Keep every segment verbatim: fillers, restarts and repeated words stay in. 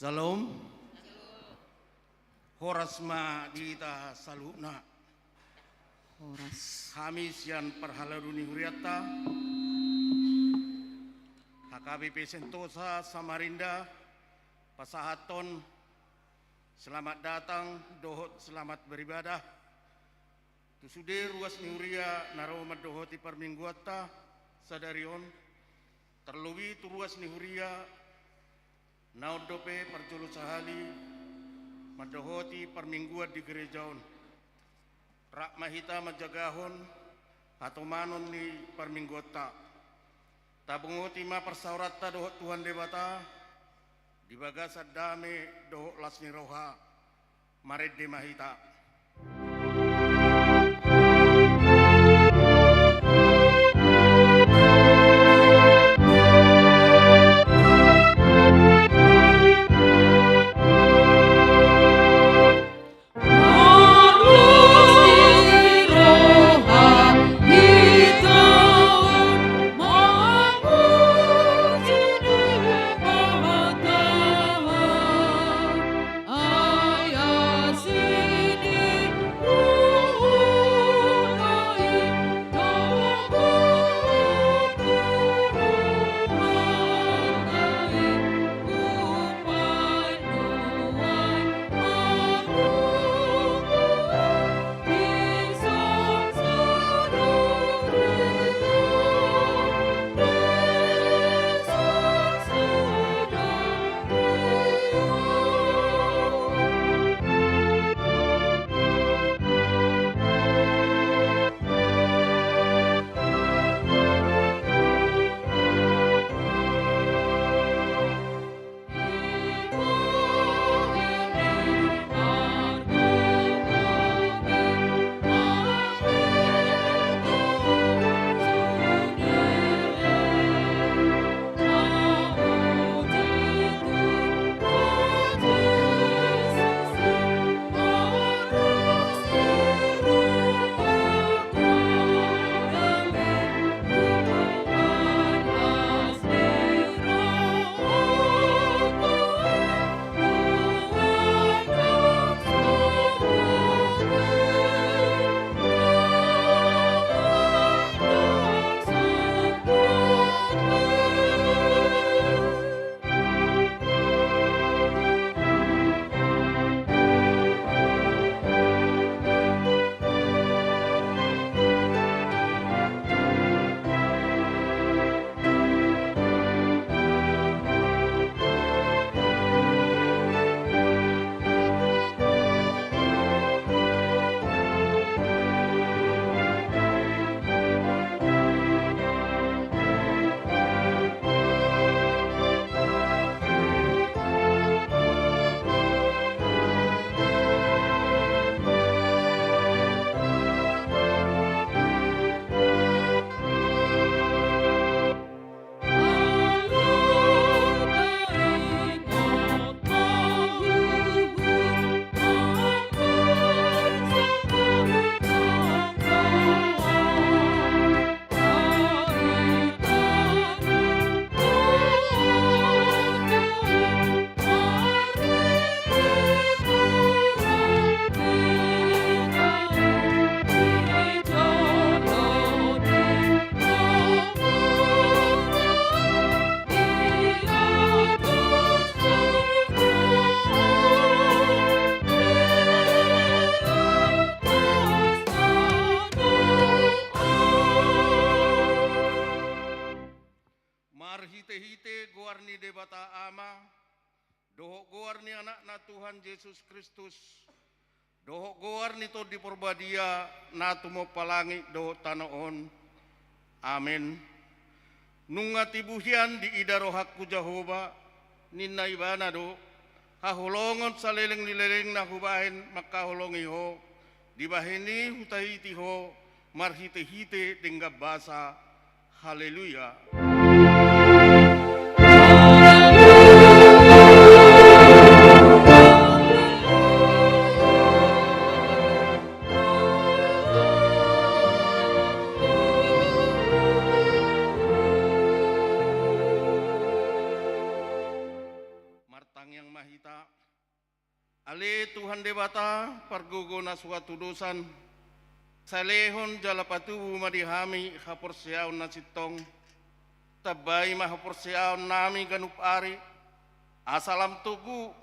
Shalom. Horas ma di hita saluhutna. Horas. Hami sian parhalado ni hurianta, H K B P Sentosa Samarinda, pasahathon selamat datang dohot selamat beribadah tu sude ruas ni huria na ro mandohoti parmingguanta sadari on, tarlobi tu ruas ni huria na on dope parjolo sahali mandohoti parmingguan di gereja on. Rap ma hita manjagahon hatomanon ni parmingguanta. Tabongoti ma parsaoranta dohot Tuhan Debata di bagasan dame dohot las ni roha. Marende ma hita. Marhitehite goar ni Debata Ama, dohot goar ni Anakna Tuhan Jesus Kristus, dohot goar ni Tondi Porbadia, na tumompa langit dohot tano on. Amen. Nunga tibu hian diida rohangku Jahowa, ninna Ibana do, haholongon saleleng ni lelengna hubahen mangkaholongi ho, dibahen i hutahiti ho, marhitehite denggan basa. Haleluya. Martangiang ma hita. Ale Tuhan Debata, pargogo na so hatudosan, sai lehon jala patubu ma di hami haporseaon na sintong. Tambai ma haporseaon nami ganup ari, asa lam togu,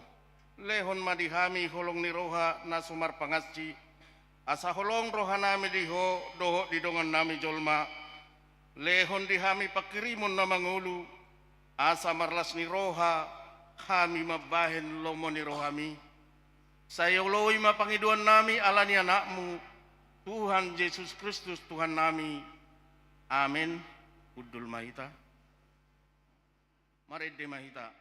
lehon ma di hami holong ni roha na so marpangansi, asa holong roha nami di Ho dohot di dongan nami jolma. Lehon di hami pangkirimon na mangolu, asa marlas ni roha hami mambahen lomo ni rohami. Sai oloi ma pangidoan nami ala ni Anakmu, Tuhan Jesus Kristus Tuhan nami. Amen. Hundul ma hita. Marende ma hita.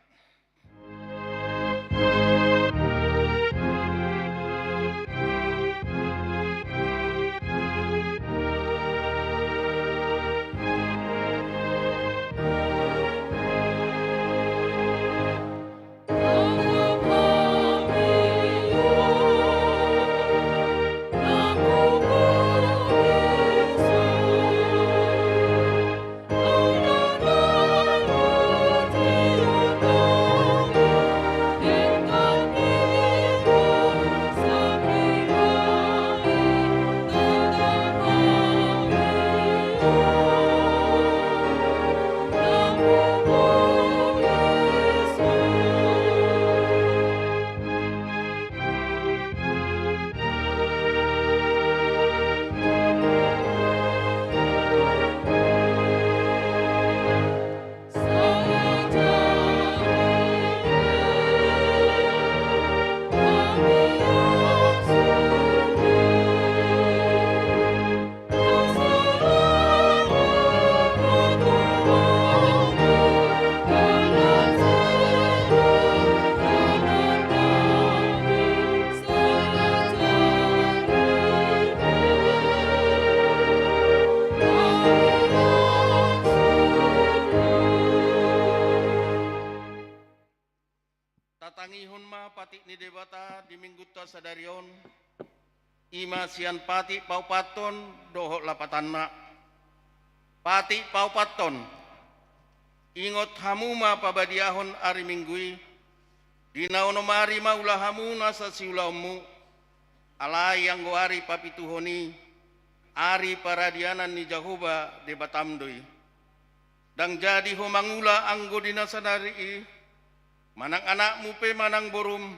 Tatangihon ma patik ni Debata di Minggunta sadari on, i ma sian patik paopathon dohot lapatanna. Patik paopathon. Ingot hamu ma pabadiahon ari Minggu i, di na onom ari ma ula hamu nasa siulaonmu, alai anggo ari papituhon i, ari paradianan ni Jahowa Debatam do i. Ndang jadi ho mangula anggo di na sadari i, manang anakmu pe manang borum,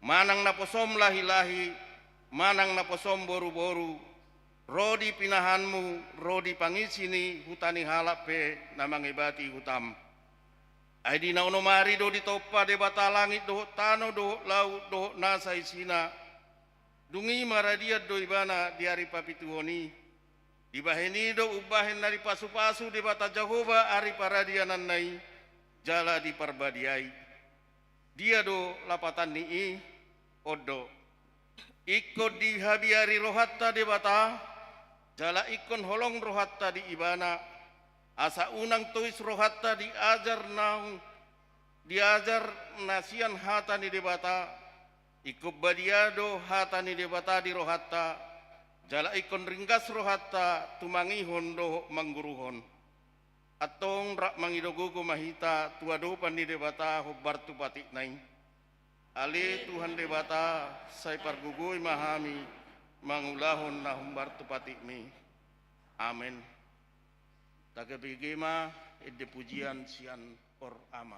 manang naposom lahilahi, manang naposom boruboru, ro di pinahanmu, ro di pangisi ni huta ni halak pe na mangebati hutam. Ai di na onom ari do ditompa Debata langit dohot tano dohot laut dohot nasa isina. Dung i maradian do ibana di ari papituhon i. Dibahen i do umbahen na dipasupasu Debata Jahowa ari paradiananna i, jala diparbadiai. Dia do lapatan ni i? On do. Ingkon dihabiari rohanta Debata, jala ingkon holong rohanta di Ibana, asa unang tois rohanta di ajar naung diajar na sian hata ni Debata. Ingkon badia do hata ni Debata di rohanta, jala ingkon ringgas rohanta tumangihon dohot mangguruhon. Antong rap mangido gogo ma hita tu adopan ni Debata hombar tu patikna i. Ale Tuhan Debata, sai pargogoi ma hami mangulahon na hombar tu patikmi. Amen. Tagabege ma ende pujian sian Hor Ama.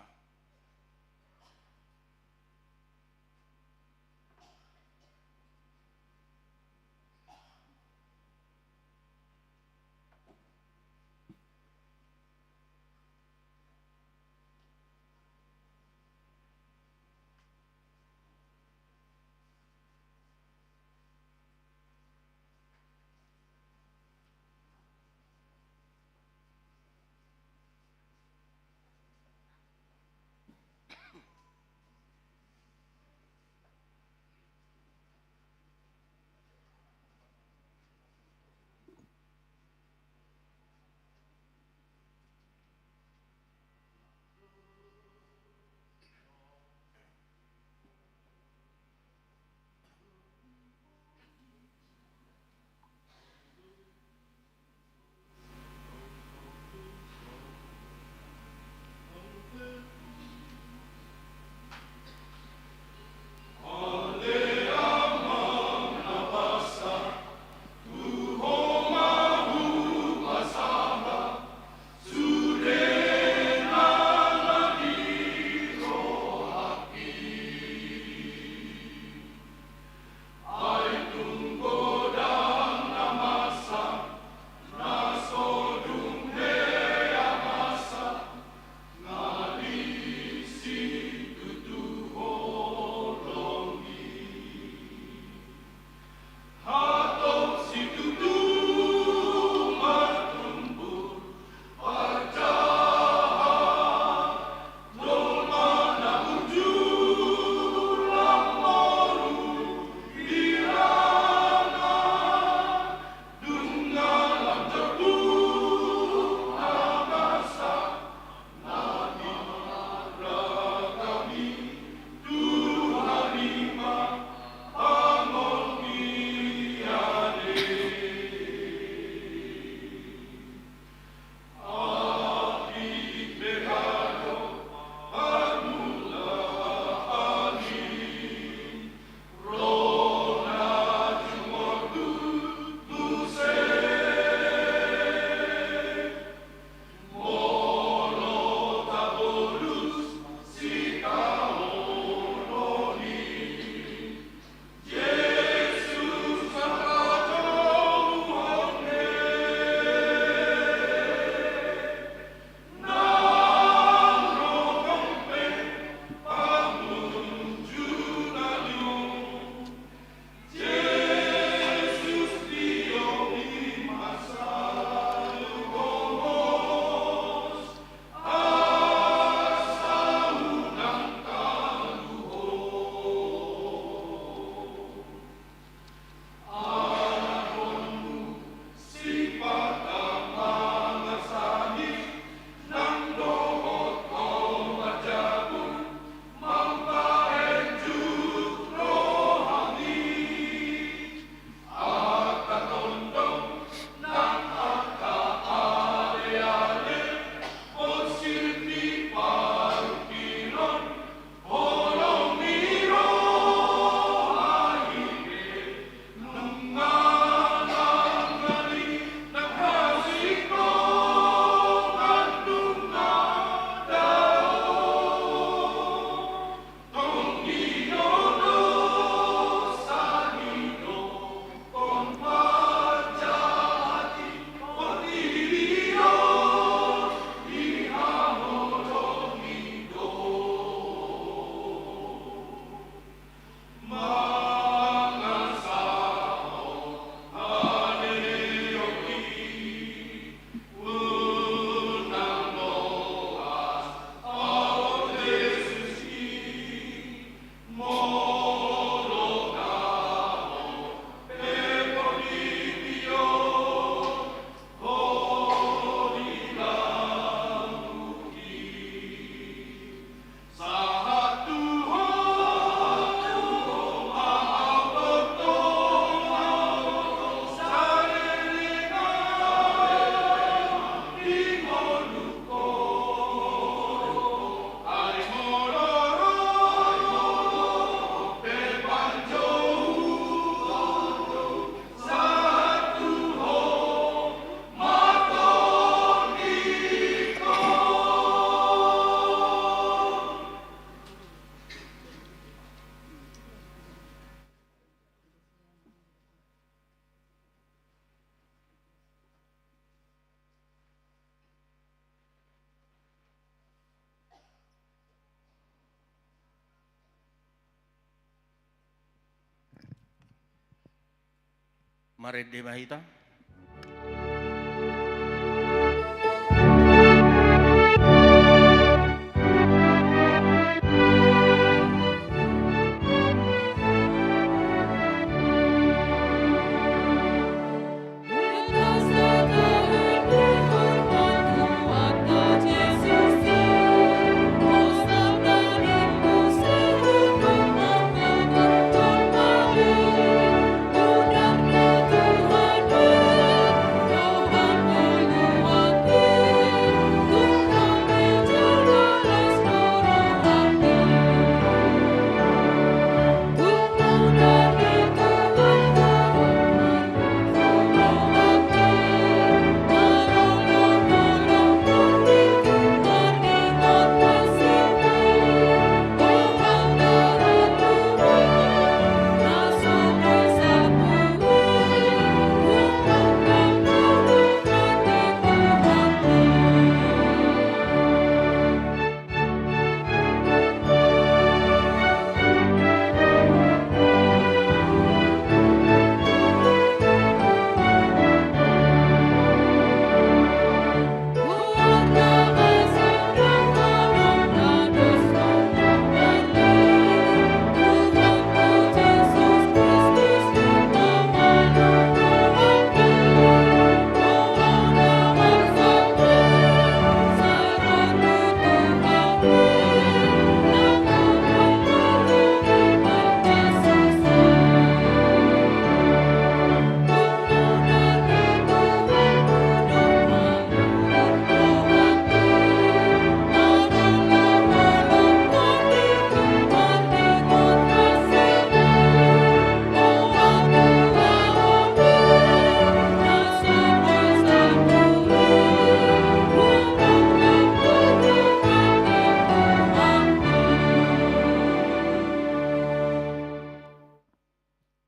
Marende ma hita.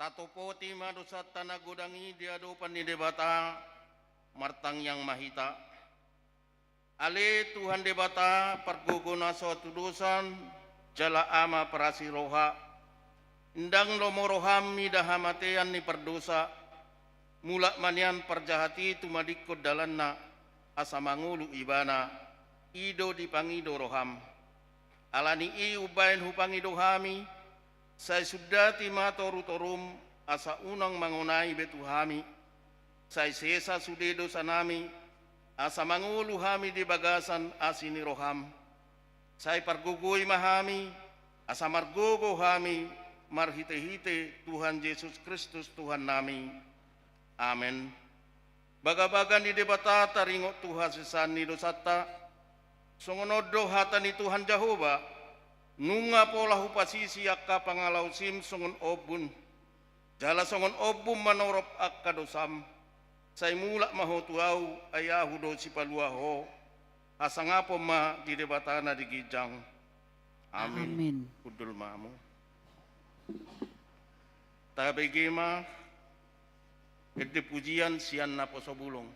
Tatopoti ma dosanta na godang i di adopan ni Debata, martangiang ma hita. Ale Tuhan Debata, pargogo na so hatudosan, jala Ama parasi roha, ndang lomo roham mida hamatean ni pardosa, mulak ma nian parjahat i tumadingkon dalanna, asa mangolu ibana, i do dipangido roham. Ala ni i umbahen hupangido hami, sai sundati ma torutorum, asa unang mangonai be tu hami. Sai sesa sude dosanami, asa mangolu hami di bagasan asi ni roham. Sai pargogoi ma hami, asa margogo hami marhitehite Tuhan Jesus Kristus Tuhannami. Amen. Bagabaga ni Debata taringot tu hasesaan ni dosanta, songon on do hata ni Tuhan Jahowa, nunga pola hupasisi angka pangalaosim songon ombun, jala songon ombun manorop angka dosam, sai mulak ma ho tu Ahu, ai Ahu do sipalua ho, hasangapon ma di Debata na di ginjang. Amin. Amin. Hundul ma hamu. Tabege ma ende pujian sian naposo bulung.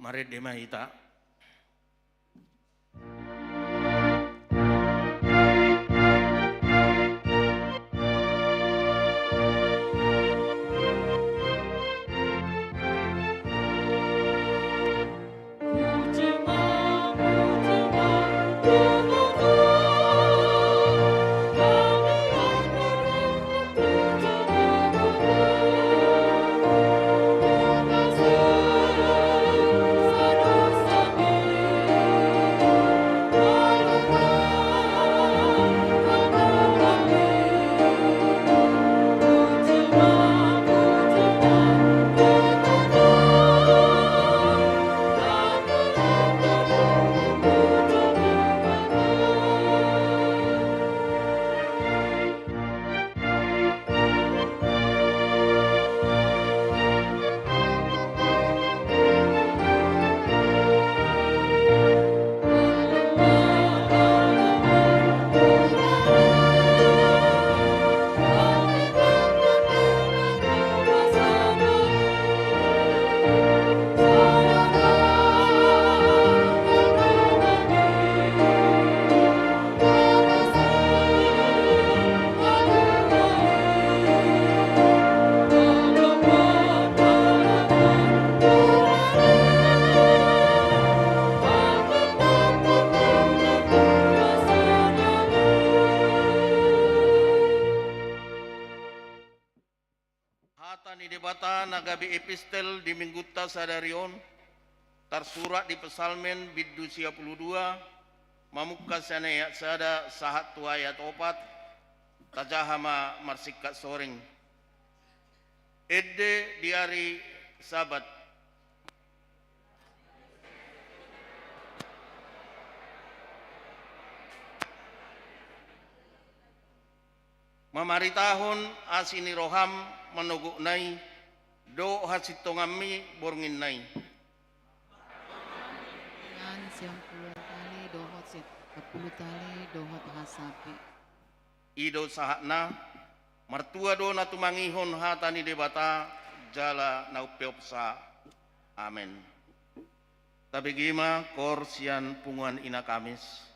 Marende ma hita. Hata ni Debata na gabe epistel di Minggunta sadari on, tarsurat di Psalmen bindu sia pulu dua, mamungka sian ayat sada sahat tu ayat opat. Tajaha ma marsingkat soreng. Ende di ari Sabat. Mamaritahon asi ni roham manogotna i, dohot hasintonganmi bornginna i. An siampuluan tali dohot siampulu tali dohot hasapi. I do sahatna. Martua do na tumangihon hata ni Debata jala na umpeopsa. Amen. Tabege ma koor sian punguan Ina Kamis.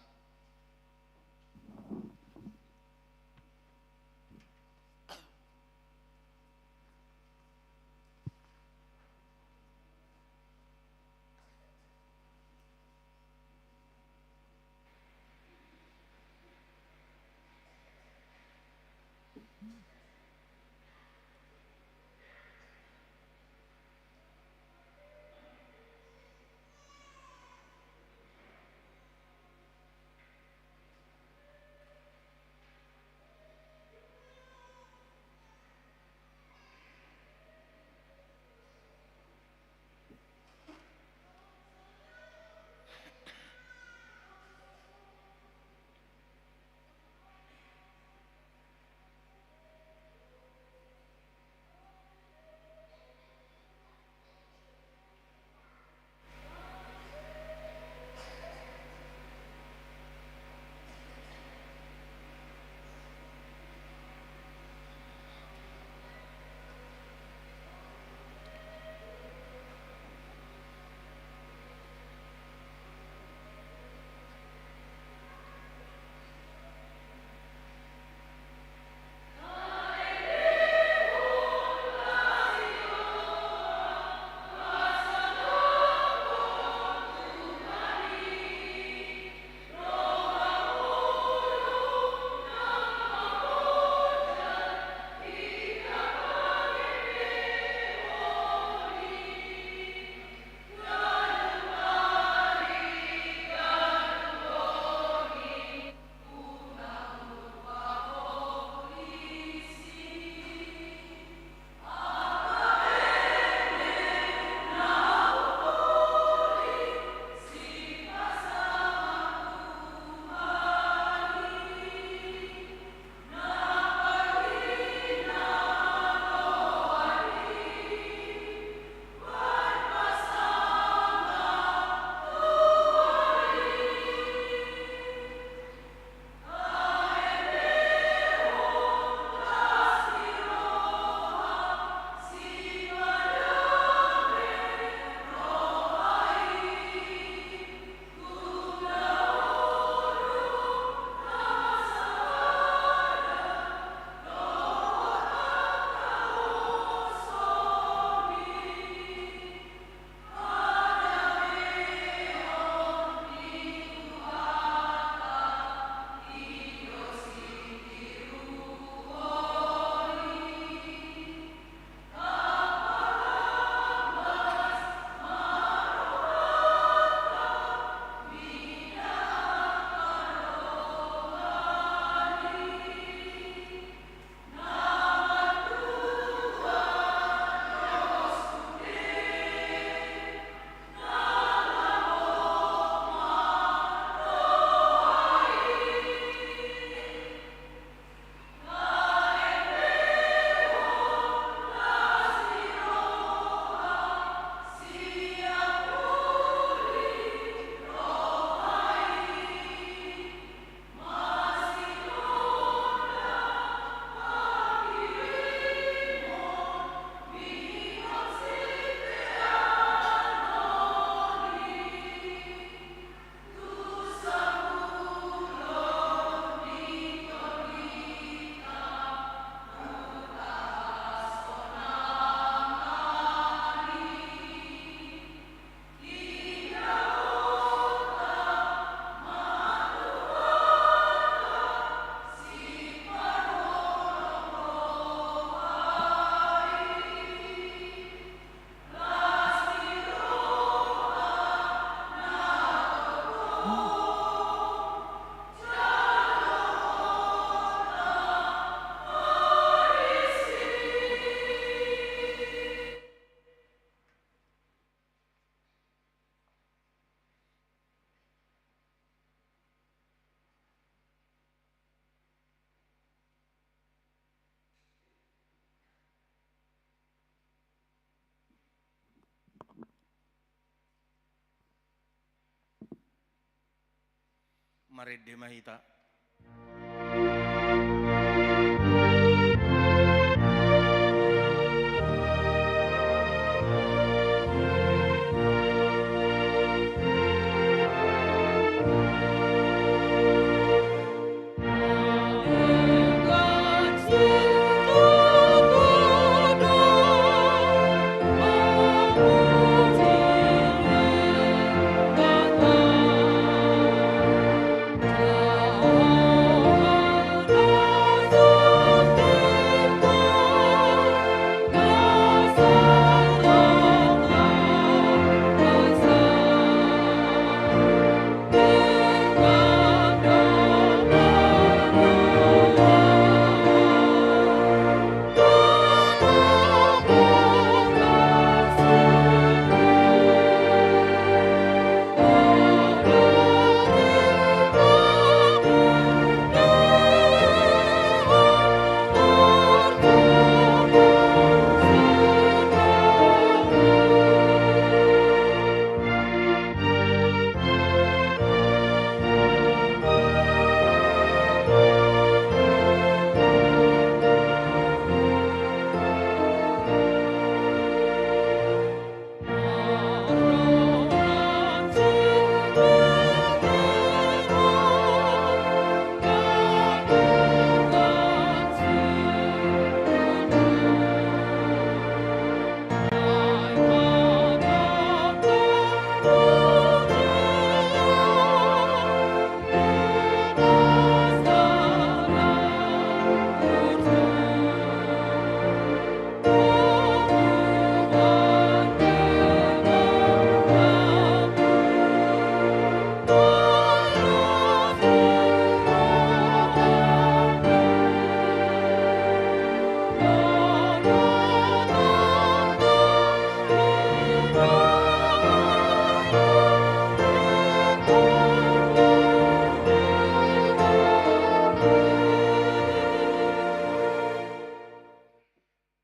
Marende ma hita.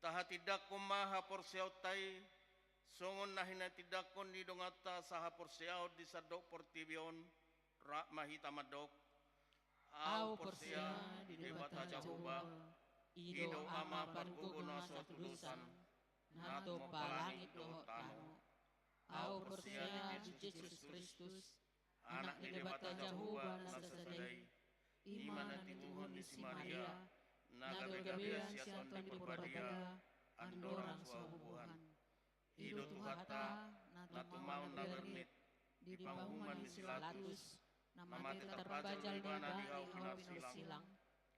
Tahatindangkon ma haporseaonta i, songon na hinatindangkon ni donganta sahaporseaon di sandok portibi on, rap ma hita mandok. Ahu porsea di Debata Jahowa, i do Ama pargogo na so hatudosan, na tompa langit dohot tano. Ahu porsea di Jesus Kristus, Anak ni Debata Jahowa na sasada i, i ma na tinodohon ni si Maria, na gabe gabean sian Tondi Parbadia, andorang so habubuhan. I do Tuhanta, na tumaon na bernit, di panguhuman ni si Pilatus, na mate tarpajal do ibana di hau pinarsilang,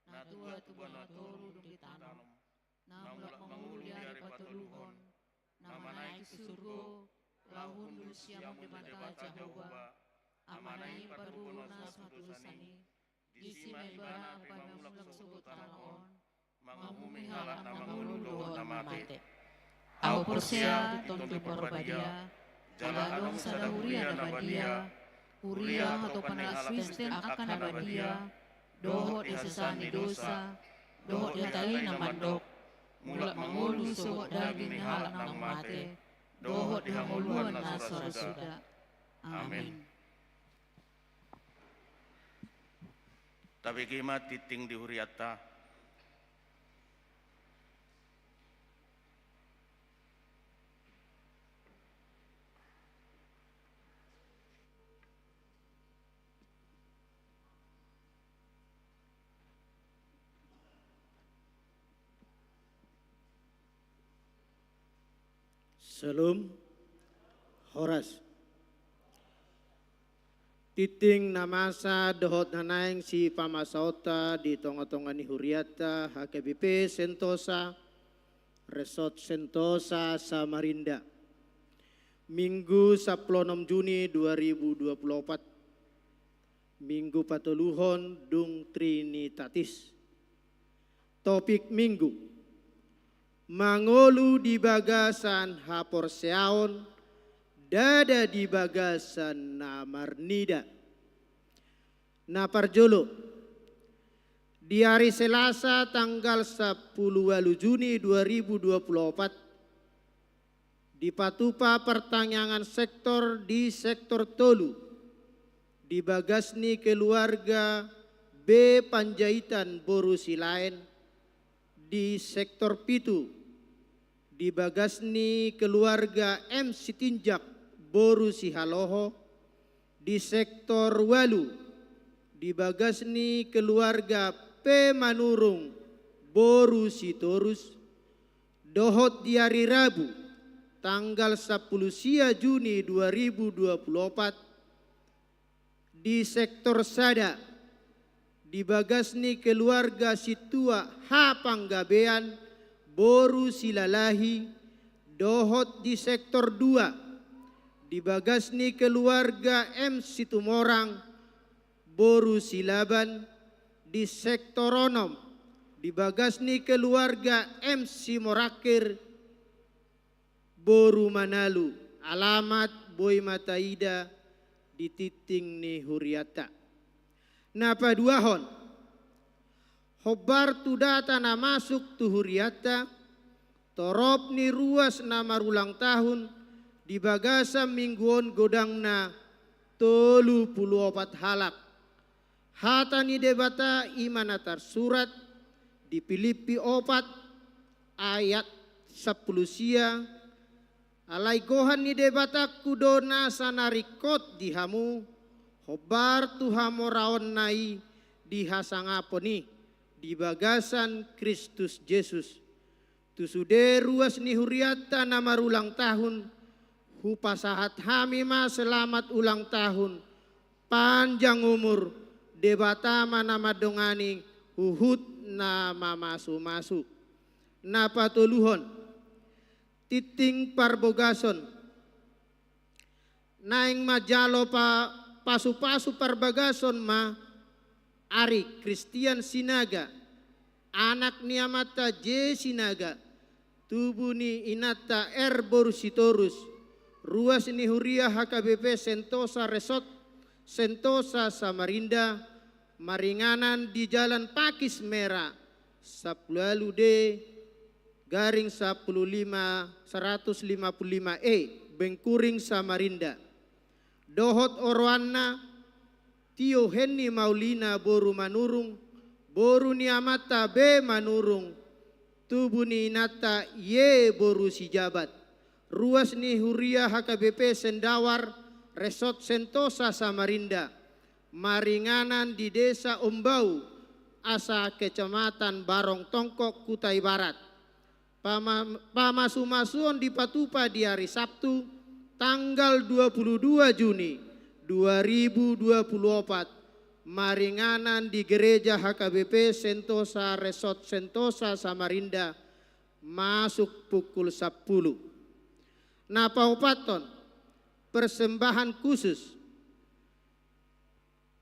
na tua tu banua toru dung ditanom, na mulak mangolu di ari patoluhon, na manaek tu surgo, laho hundul siamun Debata Jahowa, Amana i pargogo na so hatudosan i, disi ma ibana pe mamulak sogot tu tano on, manguhumi halak na mangolu dohot na mate. Ahu porsea di Tondi Parbadia, jala adong sada huria na badia, huria hatopan ni halak Kristen angka na badia, dohot di hasesaan ni dosa, dohot di hata i na mandok, mulak mangolu sogot daging ni halak na mate, dohot di hangoluan na so ra suda. Amen. Tabege ma tingting di hurianta. Syalom. Horas. Tingting na masa dohot na naeng sipamasaonta di tongatonga ni hurianta H K B P Sentosa, Resort Sentosa Samarinda. Minggu sampulu onom Juni dua ribu dua puluh opat. Minggu patoluhon dung Trinitatis. Topik Minggu: Mangolu di bagasan haporseaon, ndada di bagasan na marnida. Na parjolo, di ari Selasa tanggal sampulu ualu Juni dua ribu dua puluh opat, dipatupa partangiangan sektor di sektor tolu, di bagas ni keluarga B Panjaitan boru Silaen, di sektor pitu, di bagas ni keluarga M Sitinjak boru Sihaloho, di sektor ualu, di bagas ni keluarga P Manurung boru Sitorus, dohot di ari Rabu, tanggal sampulu sia Juni dua ribu dua pulu opat, di sektor sada, di bagas ni keluarga Sintua H Panggabean boru Silalahi, dohot di sektor dua, di bagas ni keluarga M Situmorang boru Silaban, di sektor onom, di bagas ni keluarga M Simorangkir boru Manalu, alamat boi ma taida di tingting ni hurianta. Na paduahon, hombar tu data na masuk tu hurianta, torop ni ruas na marulang tahun di bagasan minggu on godangna tolu pulu opat halak. Hata ni Debata i ma na tarsurat di Pilippi opat ayat sampulu sia, alai gohan ni Debatangku do nasa na ringkot di hamu, hombar tu hamoraonna i di hasangapon i di bagasan Kristus Jesus. Tu sude ruas ni hurianta na marulang tahun, hupasahat hami ma selamat ulang tahun, panjang umur, Debata ma na mandongani huhut na mamasumasu. Na patoluhon, tingting parbogason. Naeng manjalo pa-, pasupasu parbagason ma Ari Kristian Sinaga, anak ni amanta J Sinaga, tubu ni inanta R boru Sitorus, ruas ni huria H K B P Sentosa Resort Sentosa Samarinda, maringanan di Jalan Pakis Mera, sampulu ualu D, garing sampulu lima, saratus lima pulu lima E, Bengkuring Samarinda. Dohot oroanna, Tio Henni Maulina boru Manurung, boru ni amanta B Manurung, tubu ni inanta Y boru Sijabat, ruas ni huria H K B P Sendawar, Resort Sentosa Samarinda, maringanan di Desa Ombau, asa Kecamatan Barong Tongkok, Kuta Ibarat. Pama-, pamasumasuon dipatupa di ari Sabtu, tanggal dua pulu dua Juni dua ribu dua pulu opat, maringanan di Gereja H K B P Sentosa Resort Sentosa Samarinda, masuk pukul sampulu. Na paopathon, persembahan khusus.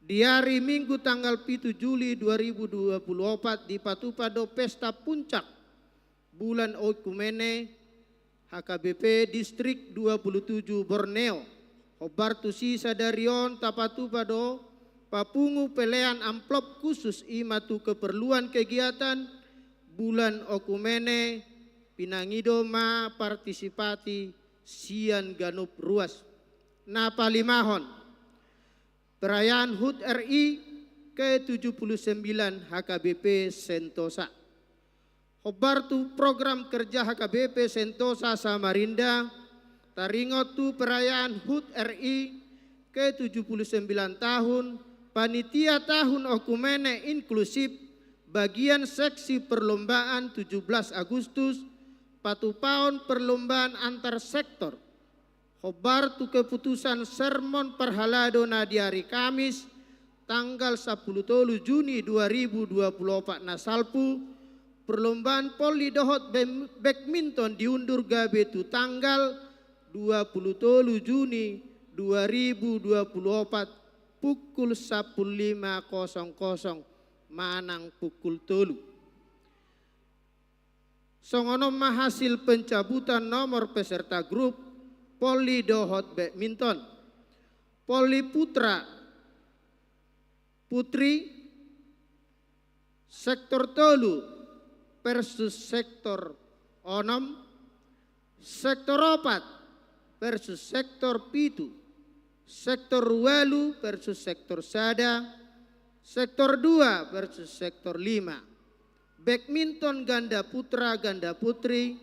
Di ari Minggu tanggal pitu Juli dua ribu dua pulu opat dipatupa do pesta puncak Bulan Oikumene H K B P Distrik dua pulu tujuh Borneo. Hombar tusi sadari on tapatupa do papungu pelean amplop khusus i ma tu keperluan kegiatan Bulan Oikumene, pinangido ma partisipasi sian ganup ruas. Na palimahon, perayaan hut R I ke tujuh puluh sembilan H K B P Sentosa. Hombar tu program kerja H K B P Sentosa Samarinda, taringot tu perayaan hut R I ke tujuh puluh sembilan tahun, panitia tahun Oikumene inklusif, bagian seksi perlombaan tujuh belas Agustus, patupaon perlombaan antar sektor. Hombar tu keputusan sermon parhalado na di ari Kamis, tanggal sampulu tolu Juni dua ribu dua pulu opat na salpu, perlombaan volley dohot bem-, badminton diundur gabe tu tanggal dua pulu tolu Juni dua ribu dua pulu opat, pukul sampulu lima kosong kosong manang pukul tolu. Songon on ma hasil pencabutan nomor peserta grup volley dohot badminton. Volley putra, putri, sektor tolu versus sektor onom, sektor opat versus sektor pitu, Sektor ualu versus sektor sada, sektor dua versus sektor lima. Badminton ganda putra ganda putri,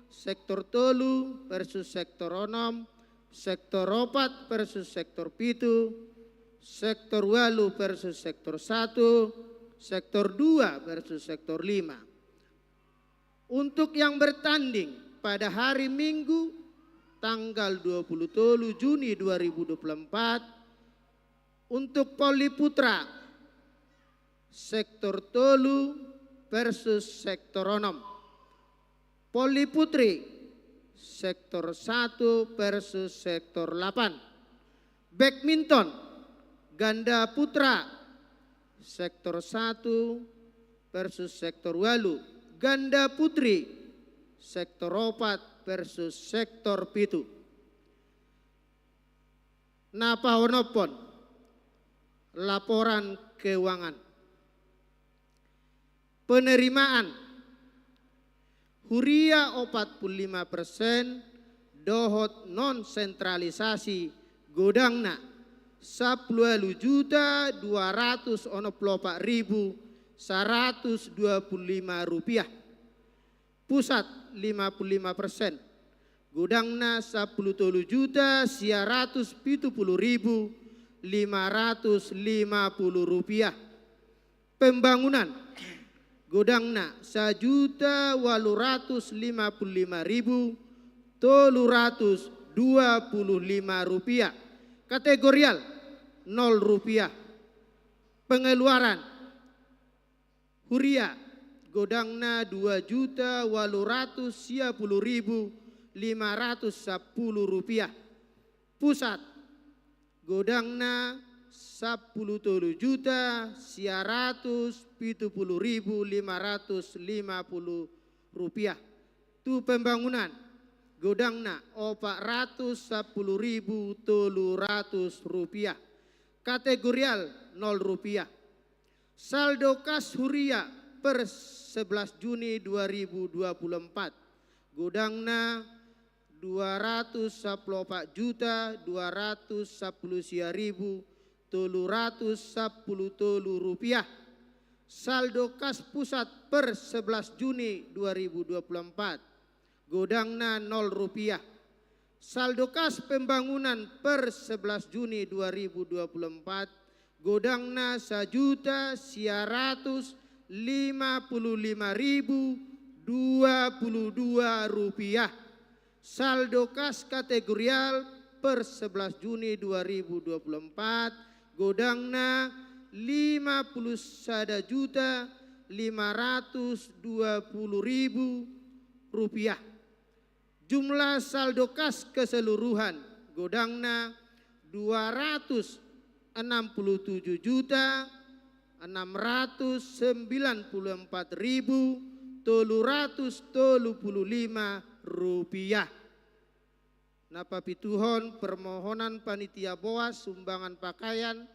sektor tolu versus sektor onom, sektor opat versus sektor pitu, sektor ualu versus sektor satu, sektor dua versus sektor lima. Untuk yang bertanding pada hari Minggu, tanggal dua puluh tolu Juni dua ribu dua puluh empat, untuk voli putra, sektor tolu versus sektor onom. Voli putri, sektor satu versus sektor delapan. Badminton, ganda putra, sektor satu versus sektor ualu. Ganda putri, sektor opat versus sektor pitu. Na paonomhon, laporan keuangan. Penerimaan, huria opat puluh lima persen, dohot non sentralisasi, godangna sampulu ualu juta dua ratus onom puluh opat ribu saratus dua puluh lima rupiah. Pusat lima puluh lima persen, godangna sampulu tolu juta sia ratus pitu puluh ribu lima ratus lima puluh rupiah. Pembangunan, godangna sajuta ualu ratus lima puluh lima ribu tolu ratus dua puluh lima rupiah. Kategorial, nol rupiah. Pengeluaran, huria, godangna dua juta ualu ratus sia puluh ribu lima ratus sampulu rupiah. Pusat, godangna sampulu tolu juta sia ratus pitu puluh ribu lima ratus lima puluh rupiah. Tu pembangunan, godangna opat ratus sampulu ribu tolu ratus rupiah. Kategorial, nol rupiah. Saldo kas huria per sebelas Juni dua ribu dua puluh empat, godangna dua ratus sampulu opat juta dua ratus sampulu sia ribu tolu ratus sampulu tolu rupiah. Saldo kas pusat per sebelas Juni dua ribu dua puluh empat, godangna nol rupiah. Saldo kas pembangunan per sebelas Juni dua ribu dua puluh empat, godangna sajuta sia ratus lima puluh lima ribu dua puluh dua rupiah. Saldo kas kategorial per sebelas Juni dua ribu dua puluh empat, godangna lima puluh sada juta lima ratus dua puluh ribu rupiah. Jumlah saldo kas keseluruhan, godangna dua ratus enam puluh tujuh juta enam ratus sembilan puluh empat ribu tolu ratus tolu puluh lima rupiah. Na papituhon, permohonan panitia boas sumbangan pakaian,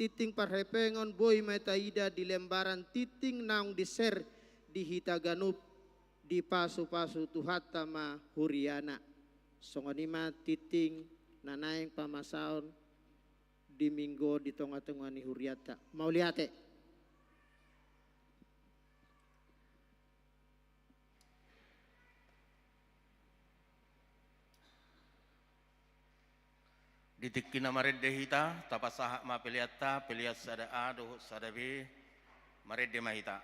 tinting parhepengon boi ma taida di lembaran tinting naung di-share di hita ganup, dipasupasu Tuhanta ma huriana. Songon i ma tinting na naeng pamasaon di Minggu di tongatonga ni hurianta. Mauliate. Di tingki na marende hita, tapasahat ma peleanta, pelean sada A dohot sada B, marende ma hita.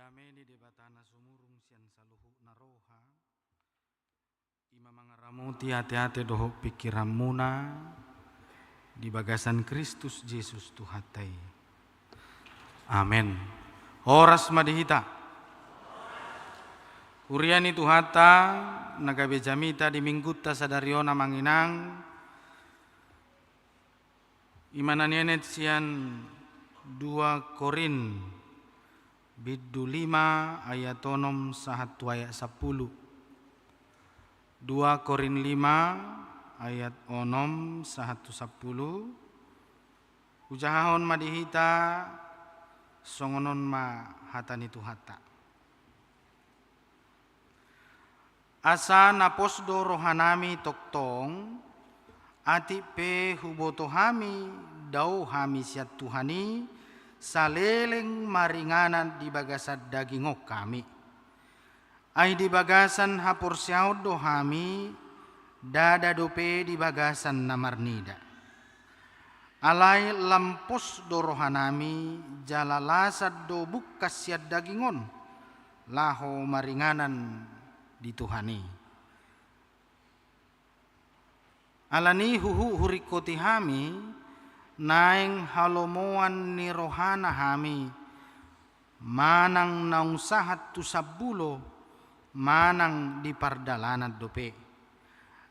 Dame ni Debata na sumurung sian saluhutna roha, i ma mangaramoti ateate dohot pingkiranmuna di bagasan Kristus Jesus Tuhanta i. Amen. Horas ma di hita. Huria ni Tuhanta, na gabe jamita di Minggunta sadari on, Amang Inang, i ma na nienet sian dua Korint bindu lima ayat onom sahat tu ayat sampulu. Dua Korint lima ayat onom sahat tu sampulu. Hujahahon ma di hita, songon on ma hata ni Tuhanta. Asa na pos do rohanami tongtong, atik pe huboto hami, dao hami sian Tuhan i, saleleng maringanan di bagasan daging on hami. Ai di bagasan haporseaon do hami, ndada dope di bagasan na marnida. Alai lam pos do rohanami, jala lasan do bungkas sian daging on, laho maringanan di Tuhan i. Alani huhut huringkoti hami, naeng halomoan ni rohana hami, manang naung sahat tu sambulo, manang di pardalanan dope.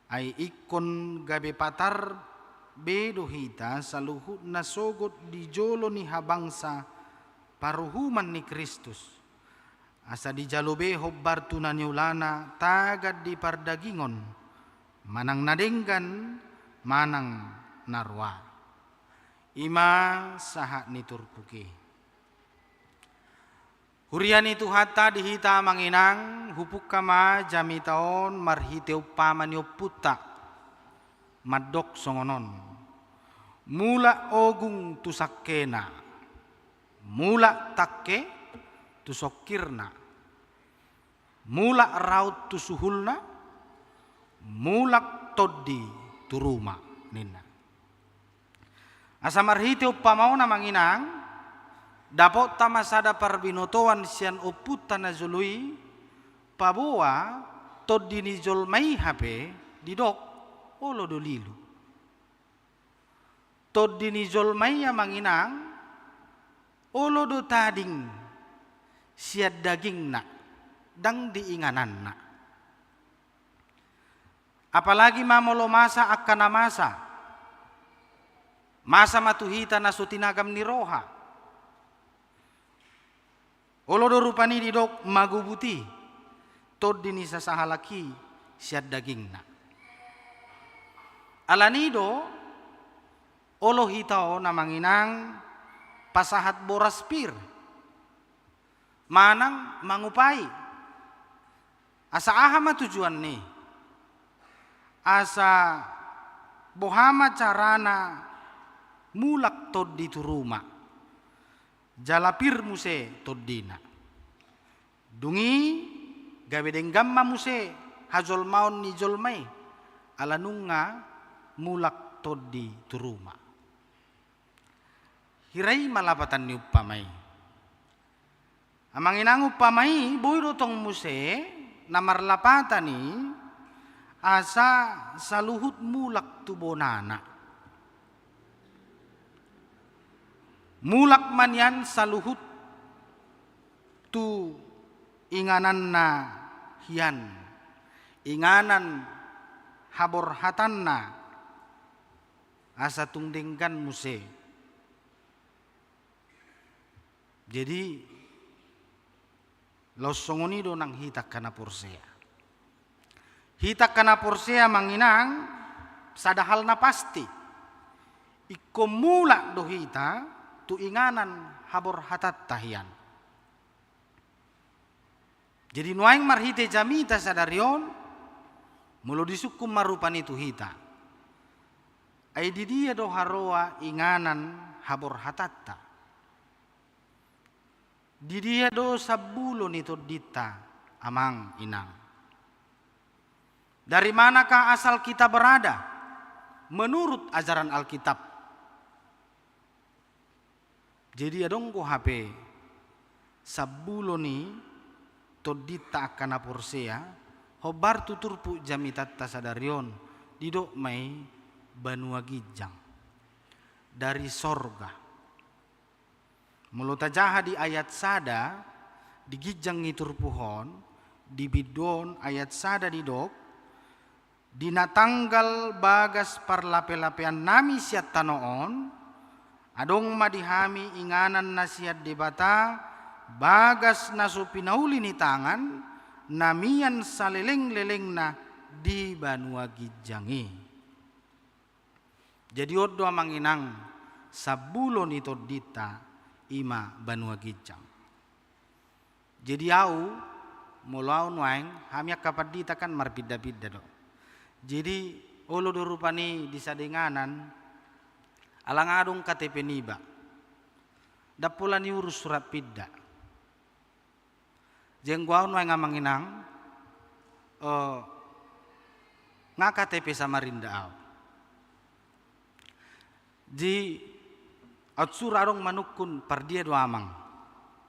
Ai ingkon gabe patar be do hita saluhutna sogot di jolo ni habangsa paruhuman ni Kristus. Asa dijalo be hombar tu na niulana tagan di pardagingon, manang na denggan, manang na roa. I ma sahat ni turpuk i. Huria ni Tuhanta, di hita, Amang Inang, hupungka ma jamita on marhite umpama ni ompunta, mandok songon on: Mulak ogung tu sangkena, mulak tangke tu songkirna, mulak raut tu suhulna, mulak tondi tu ruma, ninna. Asa marhite umpama on, Amang Inang, dapotta ma sada parbinotoan sian ompunta na jolo i, paboa tondi ni jolma i hape didok olo do lilu. Tondi ni jolma i, Amang Inang, olo do tading sian dagingna, ndang di ingananna. Apalagi ma molo masa angka na masa, masa ma tu hita na so tinagam ni roha. Olo do rupani didok magubut i tondi ni sasahalak i sian dagingna. Alani do, olo hita on, Amang Inang, pasahat boras pir manang mangupai. Asa aha ma tujuanni? Asa boha ma carana mulak tondi tu ruma, jala pir muse tondina. Dung i gabe denggan ma muse hajolmaon ni jolma i, ala nunga mulak tondi tu ruma. Hira i ma lapatan ni umpama i. Amang Inang, umpama i boi do tong muse na marlapatan i asa saluhut mulak tu bonana. Mulak ma nian saluhut tu ingananna hian, inganan haborhatanna, asa tung denggan muse. Jadi, laos songon i do nang hita angka na porsea. Hita angka na porsea, Amang Inang, sada hal na pasti. Ingkon mulak do hita tu inganan haborhatanta hian. Jadi nuaeng marhite jamita sadari on, molo disungkun ma rupani tu hita, ai di dia do haroa inganan haborhatanta? Di dia do sambulo ni tondinta, Amang Inang? Dari manakah asal kita berada menurut ajaran Alkitab? Jadi adong do hape Sambulo ni tondinta angka na porsea, hombar tu turpuk jamitanta sadari on, didok ma i banua ginjang. Dari sorga. Molo tajaha di ayat sada, di ginjang ni turpuk on, di bindu on ayat sada didok, di na tanggal bagas parlapelapeannami sian tano on, adong ma di hami inganan na sian Debata, bagas na so pinauli ni tangan, na mian salelenglelengna di banua ginjang i. Jadi on do amang inang, sambulo ni tondinta i ma banua ginjang. Jadi au, molo au nuaeng, hami angka pandita kan marpinda-pinda do. Jadi olo do rupani di sada inganan, ala nga adong K T P niba. Ndang pola niurus surat pinda. Jadi anggo au nuaeng amang inang, eh, nga K T P Samarinda au. Jadi aut sura adong manungkun pardia do amang.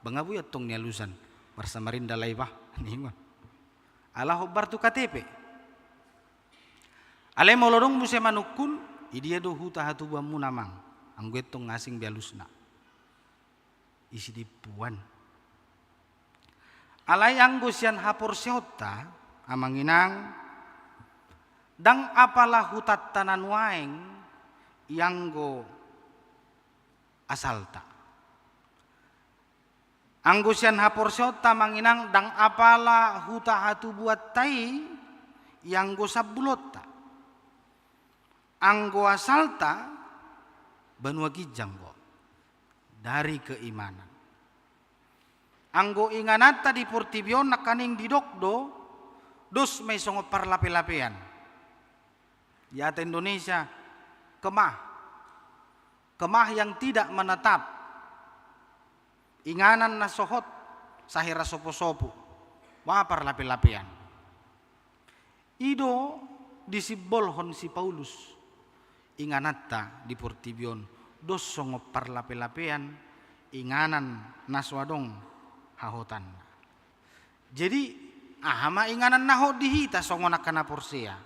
Bangabui antong nialusan, marsamarinda alai bah, ningon. Ala hombar tu K T P. Alai molo adong muse manungkun, idia do huta hatubuanmuna amang. Anggo i antong asing be alusna. I sidimpuan. Alai anggo sian haporseaonta, amang inang, ndang apala hutanta na nuaeng, i anggo asalta. Anggo sian haporseaonta amang inang, ndang apala huta hatubuanta i, i anggo sambulonta. Anggo asalta, banua ginjang do. Dari keimanan. Anggo ingananta di portibi on nangkaning didok do, dos ma i songon parlapelapean. Di hata Indonesia, kemah. Kemah yang tidak menetap. Inganan na so hot, sahira sopo-sopo. Wa parlapelapean. I do disimbolhon si Paulus ingananta di portibi on, dos songon parlapelapean, inganan na so adong hahotanna. Jadi, aha ma inganan na hot di hita songon angka na porsea?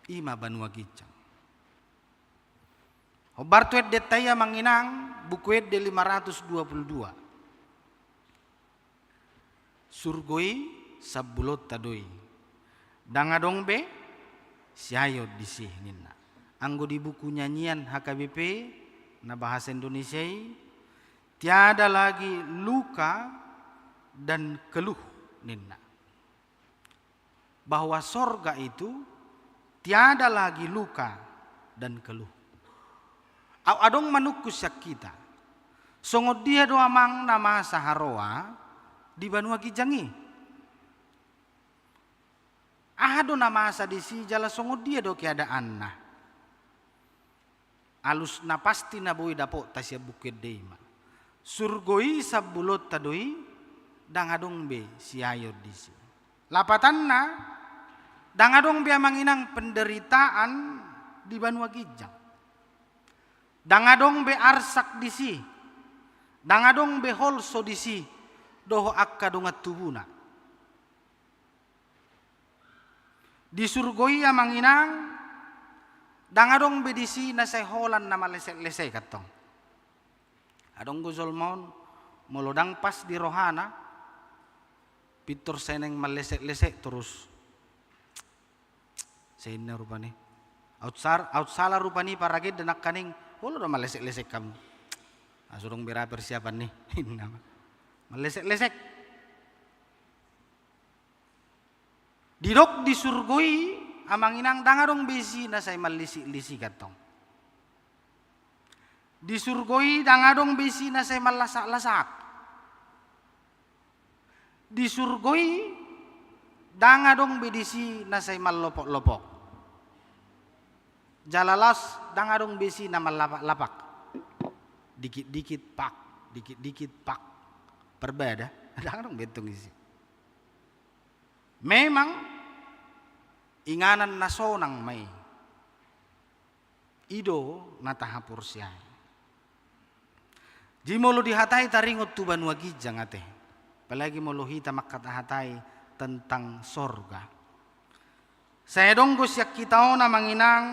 I ma banua ginjang. Hombar tu endenta i amang inang, Buku Ende lima ratus dua puluh dua. Surgo i sambulonta do i. Ndang adong be siaeon disi ninna. Anggo di buku nyanyian H K B P na bahasa Indonesia i, tiada lagi luka dan keluh ninna. Bahwa sorga itu tiada lagi luka dan keluh. Au adong manungkun sian hita. Songon dia do amang na masa haroa di banua ginjang i? Aha do na masa disi jala songon dia do keadaanna? Alus na pasti na boi dapotta sian Buku Ende i ma. Surgo i sambulonta do i, ndang adong be siaeon disi. Lapatanna, ndang adong be amang inang penderitaan di banua ginjang. Ndang adong be arsak disi. Ndang adong be holso disi. Dohot angka dongan tubuna. Di surgo i amang inang, ndang adong be disi na sai holan na maleseklesek antong. Adong do jolma on, molo ndang pas di rohana, pintor sai naeng maleseklesek torus. Sai ninna rupani. Aut sar-, aut sala rupani paragenda nangkaning, olo do maleseklesek hamu. Aso dong be ra persiapan ni. Ninna ma. Maleseklesek. Didok di surgo i, amang inang, ndang adong be disi na sai mallisik-lisik antong. Di surgo i ndang adong be disi na sai mallasak-lasak. Di surgo i ndang adong be disi na sai mallopok-lopok. Jala laos ndang adong be disi na mallapak-lapak. Dikit-dikit pak, dikit-dikit pak. Parbada, ndang adong be antong disi. Memang inganan na sonang ma i. I do na tahaporseai. Jadi molo dihatai taringot tu banua ginjang ate, apalagi molo hita mangkatahatai tentang sorga. Sai adong do sian hita on amang inang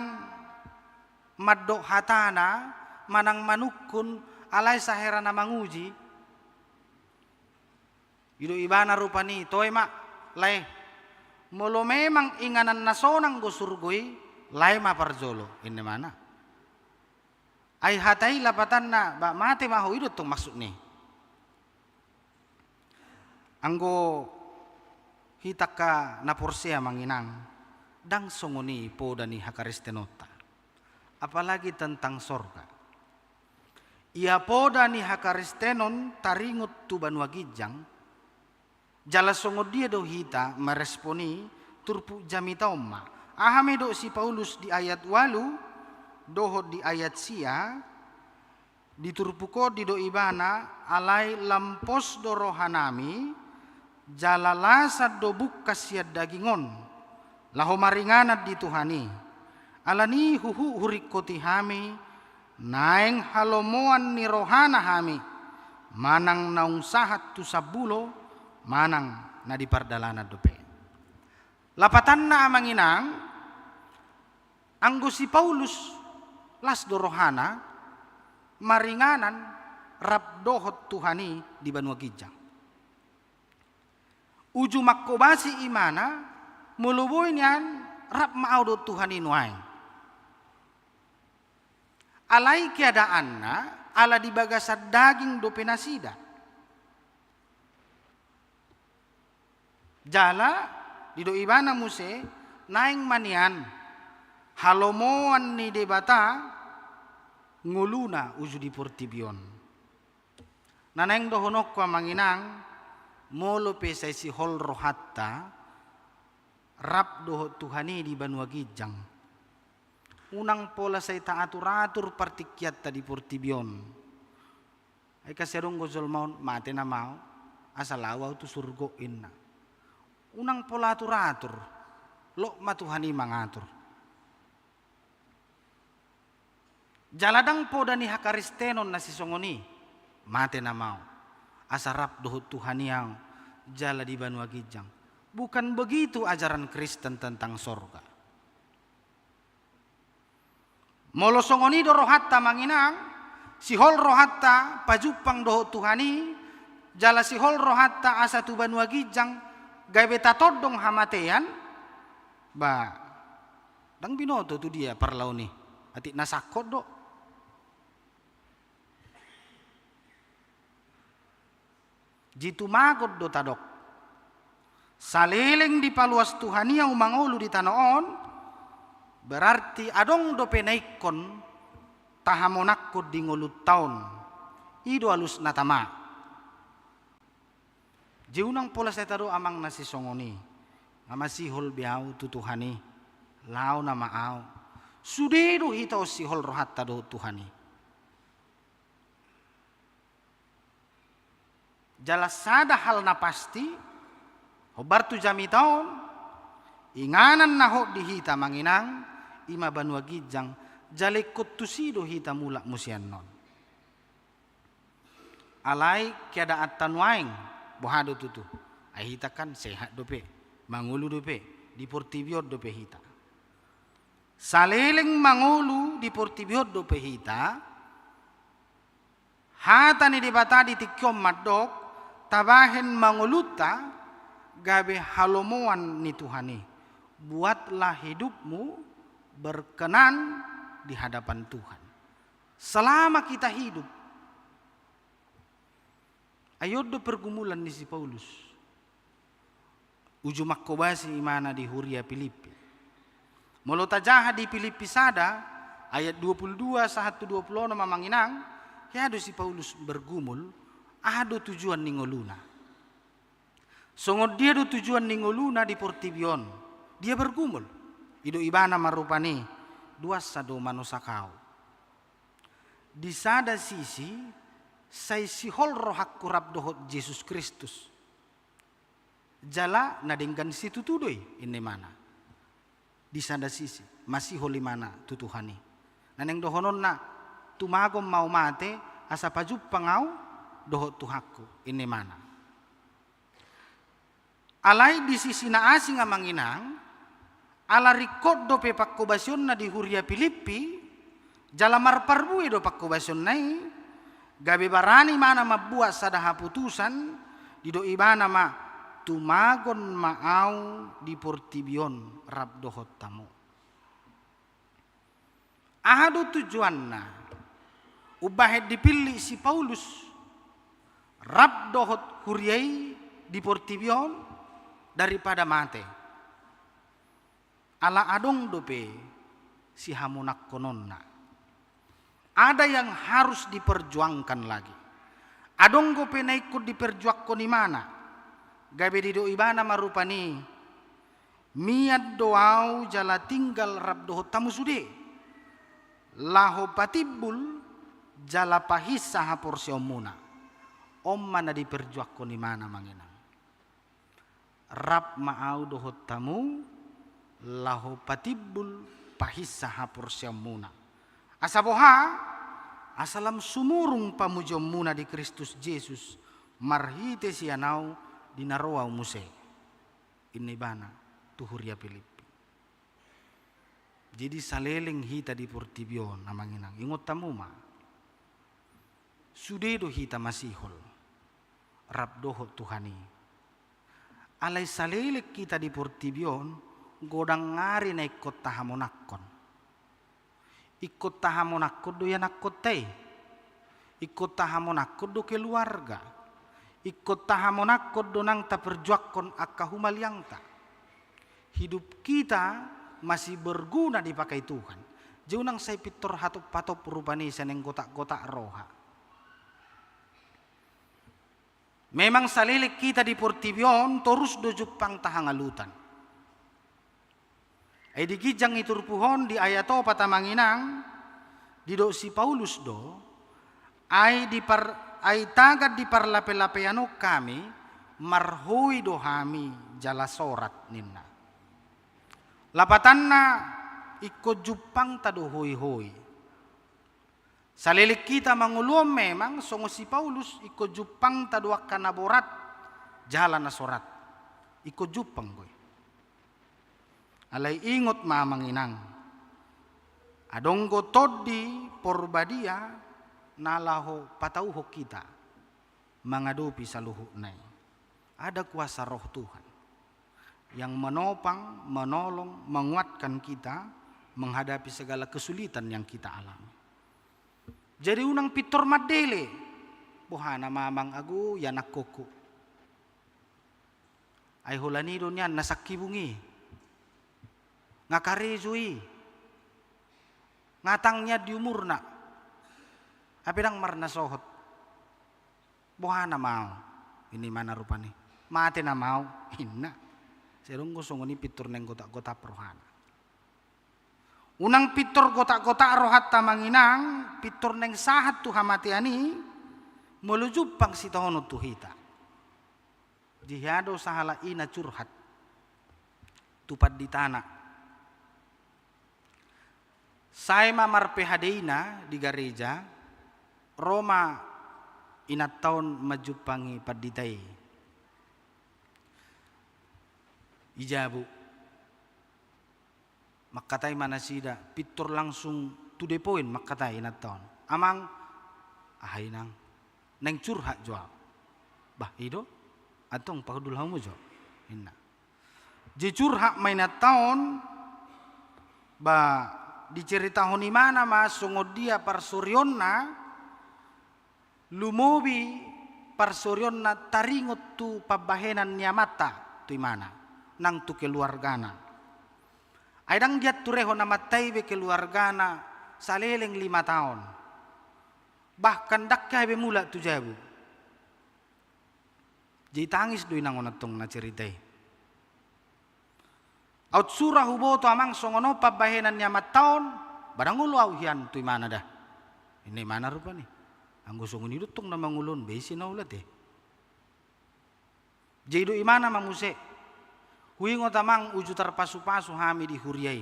mandok hatana manang manungkun alai sai hera na manguji. Didok ibana rupani, toe ma, lae. Molo memang inganan na sonang do surgo i, lae ma parjolo, inna ibana. Ai hata i lapatanna, ba mate ma ho, i do tong maksudna i. Anggo hita angka na porsea amang inang, ndang songon i poda ni hakaristenonta. Apalagi tentang sorga. Ia poda ni hakaristenon taringot tu banua ginjang, jala songon dia do hita marespon i turpuk jamita on ma. Aha ma didok si Paulus di ayat ualu dohot di ayat sia, di turpuk on didok ibana, alai lam pos do rohanami, jala lasan do bungkas sian daging on, laho maringanan di Tuhan i. Alani i huhut huringkoti hami, naeng halomoan ni rohana hami, manang naung sahat tu sambulo, manang na di pardalanan dope. Lapatanna amang inang, anggo si Paulus las do rohana, maringanan rap dohot Tuhan i di banua ginjang. Uju mangkobasi ibana, molo boi nian rap ma au dohot Tuhan i nuaeng. Alai keadaanna, ala di bagasan daging dope nasida. Jala, didok ibana muse, naeng ma nian halomoan ni Debata ngoluna uju di portibi on. Na naeng dohononku amang inang, molo pe sai sihol rohanta rap dohot Tuhan i di banua ginjang, unang pola sai taatur-atur partingkianta di portibi on. Ai kasi adong do jolma on, mate nama au, asa laho au tu surgo, inna. Unang pola atur-atur, lot ma Tuhan i mangatur. Jala ndang poda ni hakaristenon na sisongon i, mate nama au, asa rap dohot Tuhan i au, jala di banua ginjang. Bukan begitu ajaran Kristen tentang sorga. Molo songon i do rohanta amang inang, sihol rohanta pajumpang dohot Tuhan i, jala sihol rohanta asa tu banua ginjang, gabe tatondong hamatean, ba, ndang binoto tu dia parlaon i, atik na sangkot do. Jadi tumagon do tadok. Saleleng dipaluas Tuhan i au mangolu di tano on, berarti adong dope na ingkon tahamonangkon di ngolunta on. I do alusna tama. Jadi unang pola sai tadok amang na sisongon i. Nga masihol be au tu Tuhan i. Laho nama au. Sude do hita on sihol rohanta dohot Tuhan i. Jala sada hal na pasti, hombar tu jamita on, inganan na hot di hita amang inang, i ma banua ginjang, jala ingkon tusi do hita mulak muse annon. Alai keadaanta nuaeng, boha do tutu. Ai hita kan sehat dope, mangolu dope, di portibi on dope hita. Saleleng mangolu di portibi on dope hita, hata ni Debata di tingki on mandok, tabahen mangolunta gabe halomoan ni Tuhan i. Buatlah hidupmu berkenan di hadapan Tuhan. Selama kita hidup. Ai on do pergumulan ni si Paulus. Uju mangkobasi ibana di huria Pilippi. Molo tajaha di Pilippi sada, ayat dua puluh dua sahat tu dua puluh onom amang inang, hea do si Paulus bergumul, aha do tujuan ni ngoluna. Songon dia do tujuan ni ngoluna di portibi on, dia bergumul. Didok ibana ma rupani, duansa do manosak au. Di sada sisi, sai sihol rohangku rap dohot Jesus Kristus. Jala na denggan situtu do i, inna ibana. Di sada sisi, masihol ibana tu Tuhan i. Na naeng dohononna, tumagon ma au mate, asa pajumpang ahu dohot Tuhanku, ninna ibana. Alai di sisi na asing, amang inang, ala ringkot dope panghobasionna di huria Pilippi, jala marparbue do panghobasionna i, gabe barani ibana mambuat sada haputusan, didok ibana ma, tumagon ma ahu di portibi on rap dohot hamu. Aha do tujuanna umbahen dipillit si Paulus rap dohot huria i di portibi on daripada mate? Ala adong dope sihamonangkononna. Ada yang harus diperjuangkan lagi. Adong dope na ingkon diperjuangkon ibana. Gabe didok ibana ma rupani, mian do ahu jala tinggal rap dohot hamu sude, laho patimbul jala pahinsa haporseaonmuna. On ma na diperjuangkon ibana, amang inang. Rap ma ahu dohot hamu, laho patimbul pahinsa haporseaonmuna. Asa boha? Asa lam sumurung pamujiaonmuna di Kristus Jesus marhite sian ahu di na ro ahu muse, ninna ibana tu huria Pilippi. Jadi saleleng hita di portibi on, amang inang, ingot hamu ma, sude do hita masihol rap dohot Tuhan i. Alai saleleng hita di portibi on, godang ari na ingkon tahamonangkon. Ingkon tahamonangkon do ianakkonta i. Ingkon tahamonangkon do keluarga. Ingkon tahamonangkon do nang taperjuangkon angka humaliangta. Hidup kita masih berguna dipakai Tuhan. Jadi unang sai pintor hatop-hatop rupani sai naeng gotak-gotak roha. Memang saleleng hita di portibi on torus do jumpangta hangalutan. Ai di ginjang ni turpuk on di ayat opat, amang inang, didok si Paulus do, ai di par-, ai tagan di parlape-lapean on hami, marhoi do hami jala sorat, ninna. Lapatanna, ingkon jumpangta do hoi-hoi. Saleleng hita mangolu on memang songon si Paulus ingkon jumpangta do angka na borat jala na sorat. Ingkon jumpang do i. Alai ingot ma, amang inang, adong do Tondi Porbadia na laho patauhon hita mangadopi saluhutna i. Ada kuasa Roh Tuhan yang menopang, menolong, menguatkan kita menghadapi segala kesulitan yang kita alami. Jadi unang pintor mandele, boha na mamang ago ianakkonku. Ai holan i do nian na sangkibung i. Nga karejo i. Nga tang nian di umurna. Hape ndang marnasohot. Boha nama au? Ninna ibana rupani. Mate nama au, ninna. Sai adong do songon i pintor naeng gotak-gotak rohana. Unang pintor gotak-gotak rohanta, amang inang, pintor naeng sahat tu hamatean i, molo jumpang sitaonon tu hita. Jadi hea do sahalak ina curhat tu panditana. Sae ma mar-P H D-na di gareja, ro ma inanta on manjumpangi pandita i. I jabu. Mangkatai ma nasida, pintor langsung to the point mangkatai inanta on. Amang, aha inang? Naeng curhat jo au. Bah, i do? Antong pahundul hamu jo, ninna. Jadi curhat ma inanta on, bah, diceritahon ibana ma songon dia parsorionna, lumobi parsorionna taringot tu pambahenan ni amanta tu ibana, nang tu keluargana. Ai ndang dianturehon amanta i be keluargana saleleng lima taon. Bahkan ndang hea be mulak tu jabu. Jadi tangis do inang on antong na cerita i. Aut sura huboto amang songon on pambahenan ni amanta on, ba ndang olo au hian tu ibana da. Ninna ibana rupani. Anggo songon i do antong na mangolu on, ba ise na olo ate. Jadi didok ibana ma muse. Huingot amang uju tarpasupasu hami di huria i.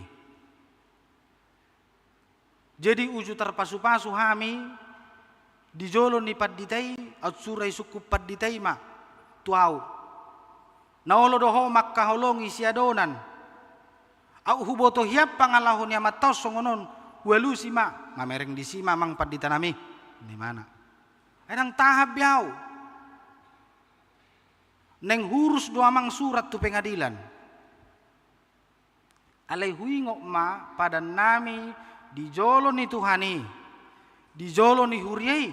Jadi uju tarpasupasu hami, Di jolo ni pandita i, aut sura i sungkun pandita i ma tu ahu. Na olo do ho mangkaholongi siadonan. Aut huboto hian pangalaho ni amanta on songon on, hualusi ma, mamereng disi ma amang pandita nami, ninna ibana. Ai ndang tahan be ahu. Naeng hurus do amang surat tu pengadilan. Alai huingot ma padan nami di jolo ni Tuhan i, di jolo ni huria i.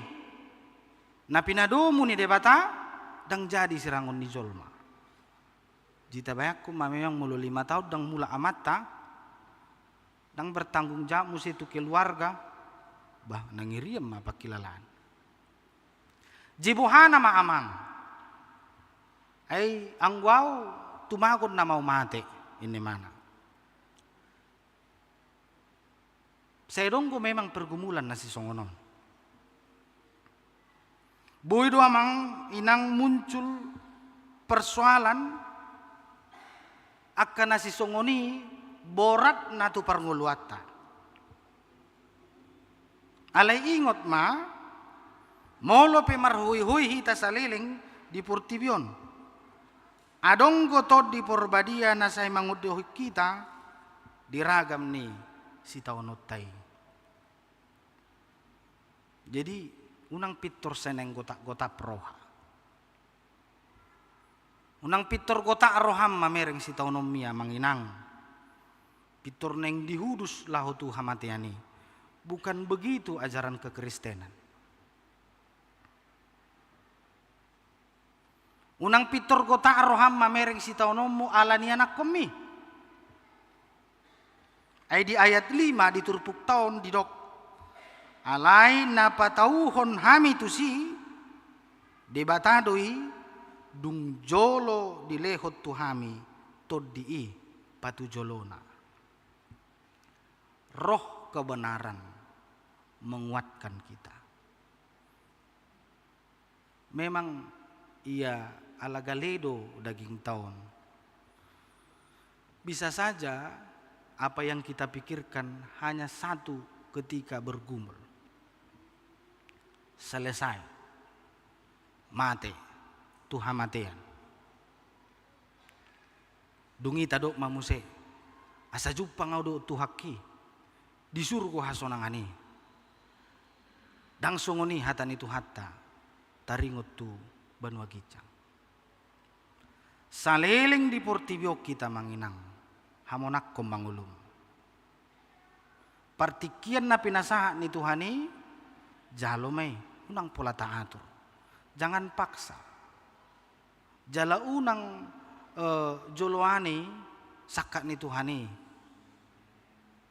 Na pinadomu ni Debata, ndang jadi sirangon ni jolma. Jadi tabayangkon ma memang molo lima taon ndang mulak amanta, ndang bertanggung jawab muse tu keluarga, bah, na ngirian ma pangkilalaan. Jadi boha nama amang? Ai anggo ahu tumagon nama au mate, ninna ibana. Sai adong do memang pergumulan na sisongon on. Boi do amang inang muncul persoalan angka na sisongon i boratna tu parngoluanta. Alai ingot ma, molo pe marhoihoi hita saleleng di portibi on, adong do Tondi Porbadia na sai mangondohon hita di ragam ni sitaononta i. Jadi, unang pintor sai naeng gotap-gotap roha. Unang pintor gotap roham mamereng sitaononmi amang inang. Pintor naeng dihudus laho tu hamatean i. Bukan begitu ajaran kekristenan. Unang pintor gotap roham mamereng sitaononmu ala nianakkonmi. Ai di ayat lima di turpukta on didok, alai na patauhon hami tusi, Debata do i, dung jolo dilehon tu hami Tondi i patujolona. Roh kebenaran menguatkan kita. Memang ia ala gale do dagingta on. Bisa saja apa yang kita pikirkan hanya satu ketika bergumul. Selesai. Mate. Tu hamatean. Dung i tadok ma muse, asa jumpang ahu dohot Tuhanki di surgo hasonangan i. Ndang songon i hata ni Tuhanta taringot tu banua ginjang. Saleleng di portibi on hita amang inang, hamonangkon ma ngolum. Partingkian na pinasahat ni Tuhan i, jalo ma i, unang pola taatur. Jangan paksa. Jala unang, eh, joloani sangkap ni Tuhan i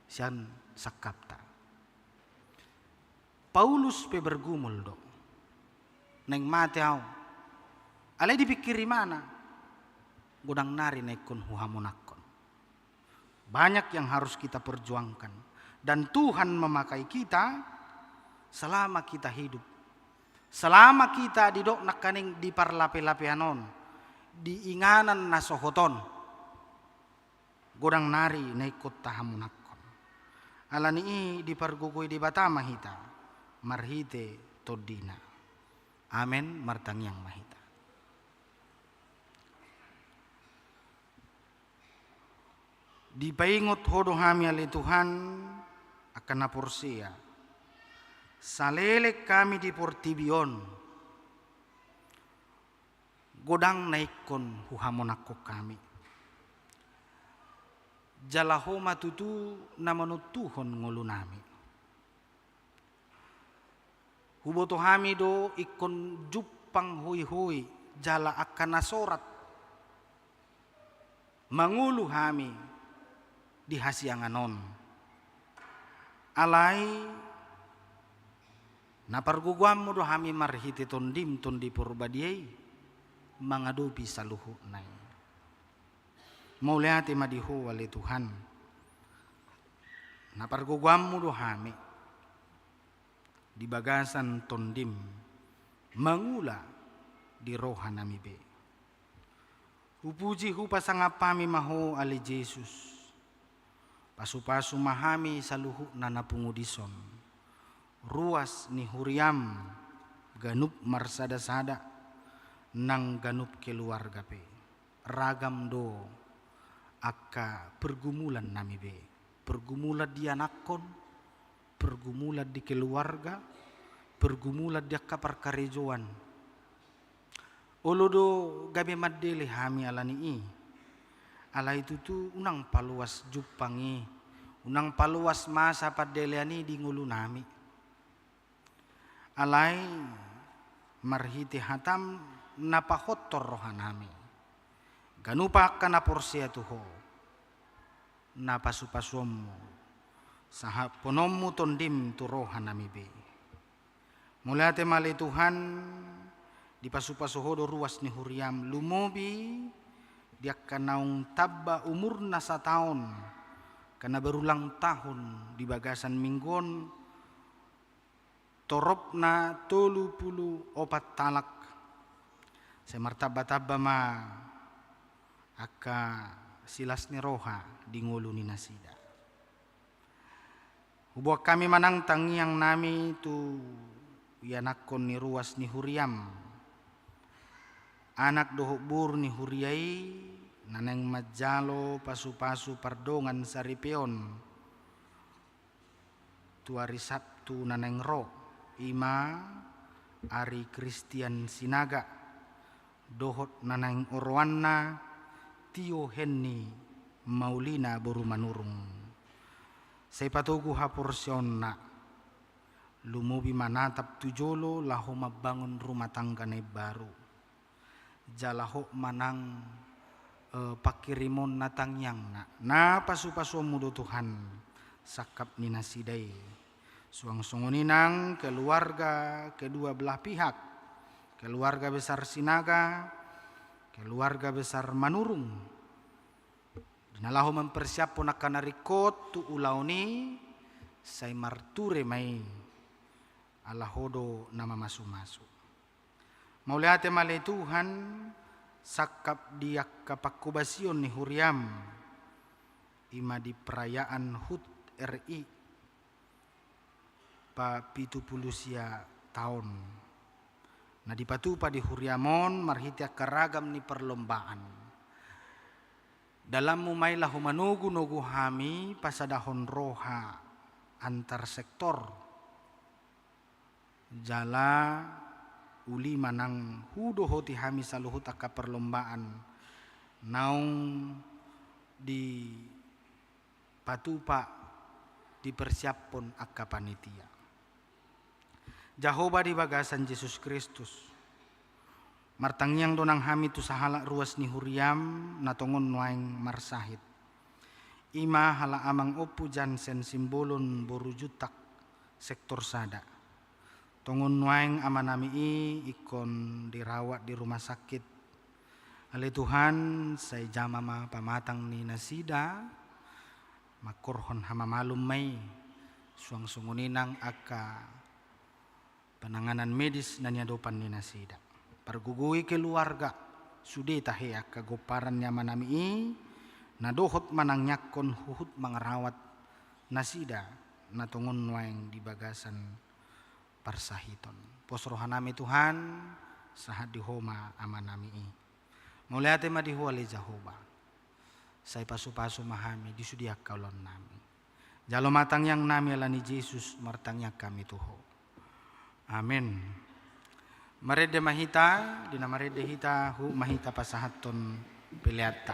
sian sangkapta. Paulus pe bergumul do. Naeng mate ahu. Alai dipingkiri ibana. Godang nari na ingkon huhamonangkon. Banyak yang harus kita perjuangkan. Dan Tuhan memakai kita selama kita hidup. Selama kita didok nangkaning di parlape-lapean on, di inganan na sohot on, godang nari na ingkon tahamonangkon. Ala ni i dipargogoi Debata ma hita marhite Tondina. Amen. Martangiang ma hita. Dipaingot Ho do hami ale Tuhan, angka na porsea. Saleleng hami di portibi on, godang na ingkon huhamonangkon hami. Jala Ho ma tutu na manontuhon ngolunami. Huboto hami do ingkon jumpang hoihoi jala angka na sorat mangolu hami di hasiangan on. Alai na pargogoanmu do hami marhite Tondim, Tondi Porbadia i, mangadopi saluhutna i. Mauliate ma di Ho ale Tuhan. Na pargogoanmu do hami di bagasan Tondim, mangula di rohanami be. Hupuji hupasangap hami ma Ho ale Jesus. Pasupasu ma hami saluhutna na pungu dison. Ruas ni huriam, ganup marsada-sada, nang ganup keluarga pe. Ragam do angka pergumulan nami be. Pergumulan di anakkon, pergumulan di keluarga, pergumulan di angka parkarejoan. Olo do gabe mandele hami alani i. Alai tutu unang paloas jumpang i, unang paloas masa pandelean i di ngolu nami. Alai marhite hatam na pahothon roha nami, ganup angka na porsea tu Ho, na pasu-pasuonmu, sahatkononmu tondim tu roha nami be. Mauliate ma ale Tuhan, dipasu-pasu Ho do ruas ni huriam, lumobi di angka naung tamba umurna sataon, angka na berulang tahun di bagasan minggu on, toropna tolu pulu opat halak. Sai martamba-tamba ma angka silas ni roha di ngolu ni nasida. Huboan hami ma nang tangiang nami tu ianakkon ni ruas ni huriam, anak dohot boru ni huria i, na naeng manjalo pasu-pasu pardongan saripeon tu ari Sabtu na naeng ro, i ma ari Kristian Sinaga, dohot na naeng oroanna Tio Henni Maulina boru Manurung. Sai patogu haporseaonna, lumobi manatap tu jolo laho mambangun rumah tangga na imbaru. Jala hot ma nang, eh, pangkirimon na tangiangna, na pasu-pasuonmu do Tuhan, sangkap ni nasida i. Suang songon i nang keluarga kedua belah pihak, keluarga besar Sinaga, keluarga besar Manurung. Di na laho mempersiaphon angka na ringkot tu ulaon i, sai marture ma i, ala Ho do na mamasu-masu. Mauliate ma ale Tuhan, sangkap di angka pangkobasion ni huriam, i ma di perayaan hut R I, pa pitu pulu sia taon, na dipatupa di huriam on marhite angka ragam ni perlombaan. Dalanmu ma i laho manogu-nogu hami pasadahon roha antar sektor. Jala uli ma nang hudohoti hami saluhut angka perlombaan naung dipatupa, dipersiaphon angka panitia. Jahowa di bagasan Jesus Kristus, martangiang do nang hami tu sahalak ruas ni huriam na tongon nuaeng marsahit. I ma halak amang Ompu Jansen Simbolon boru Juntak sektor sada. Tongon nuaeng amanami i ingkon dirawat di rumah sakit. Ale Tuhan, sai jama ma pamatang ni nasida, mangkorhon hamamalum ma i, suang songon i nang angka penanganan medis na niadopan ni nasida. Pargogoi keluarga, sude tahe angka gomparan ni amanami i, na dohot manangiangkon huhut mangarawat nasida na tongon nuaeng di bagasan parsahiton. Pos rohanami Tuhan, sahat di Ho ma amanami i. Mauliate ma di Ho ale Jahowa. Sai pasu-pasu ma hami di sude angka ulaonnami. Jalo ma tangiangnami ala ni Jesus martangiang hami tu Ho. Amen. Marende ma hita, di na marende hita, huhut ma hita pasahathon peleanta.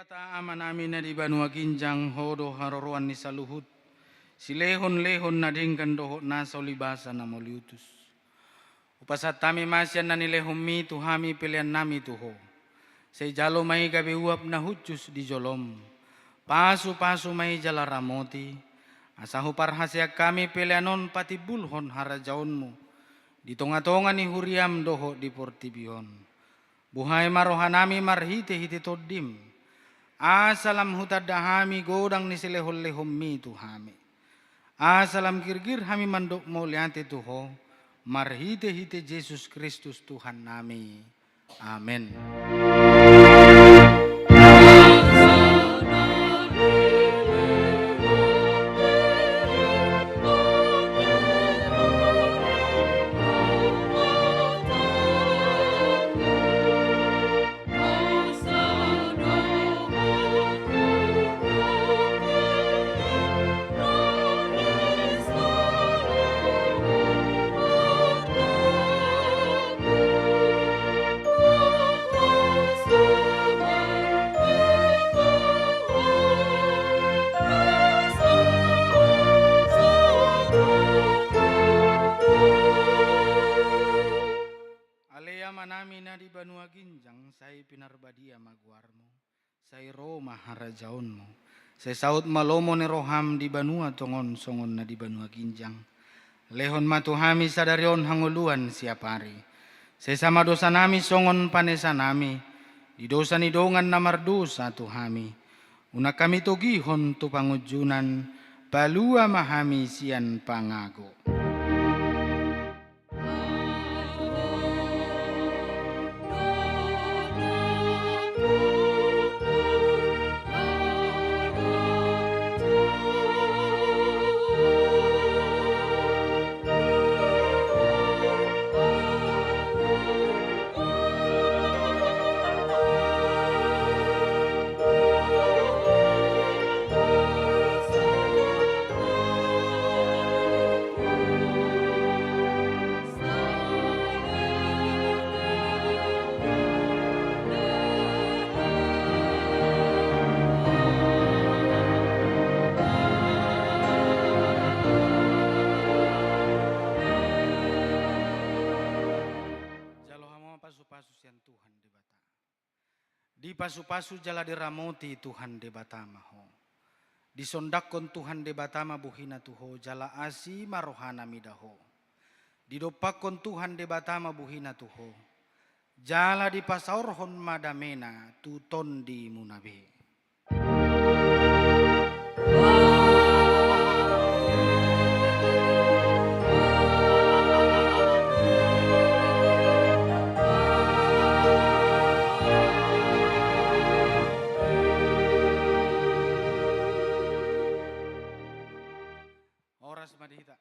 Debata Amanami na di banua ginjang, Ho do haroroan ni saluhut silehonlehon na denggan dohot nasa ulibasa na mauliutus. Hupasahat hami ma sian na nilehonMi tu hami peleannami tu Ho. Sai jalo ma i gabe uap na hushus di joloM. Pasupasu ma i jala ramoti, asa huparhaseang hami pelean on patimbulhon harajaonMu di tongatonga ni huriaM dohot di portibi on. Buhai ma rohanami marhitehite TondiM, asa lam hutanda hami godang ni silehonlehonMi tu hami. Asa lam girgir hami mandok mauliate tu Ho, marhitehite Jesus Kristus Tuhannami. Amen. Ale Amanami na di banua ginjang, sai pinarbadia ma goarMu. Sai ro ma harajaonMu. Sai saut ma lomo ni rohaM di banua tonga on songon na di banua ginjang. Lehon ma tu hami sadari on hangoluan siapari. Sesa ma dosanami songon panesanami di dosa ni dongan na mardosa tu hami. Unang hami togihon tu pangunjunan, palua ma hami sian pangago. Jalo hamu ma pasupasu sian Tuhan Debata. Dipasupasu jala diramoti Tuhan Debata ma ho. Disondangkon Tuhan Debata ma bohina tu ho, jala asi ma rohana mida ho. Didompakkon Tuhan Debata ma bohina tu ho, jala dipasaorhon ma damena tu tondimuna be. Horas ma di hita.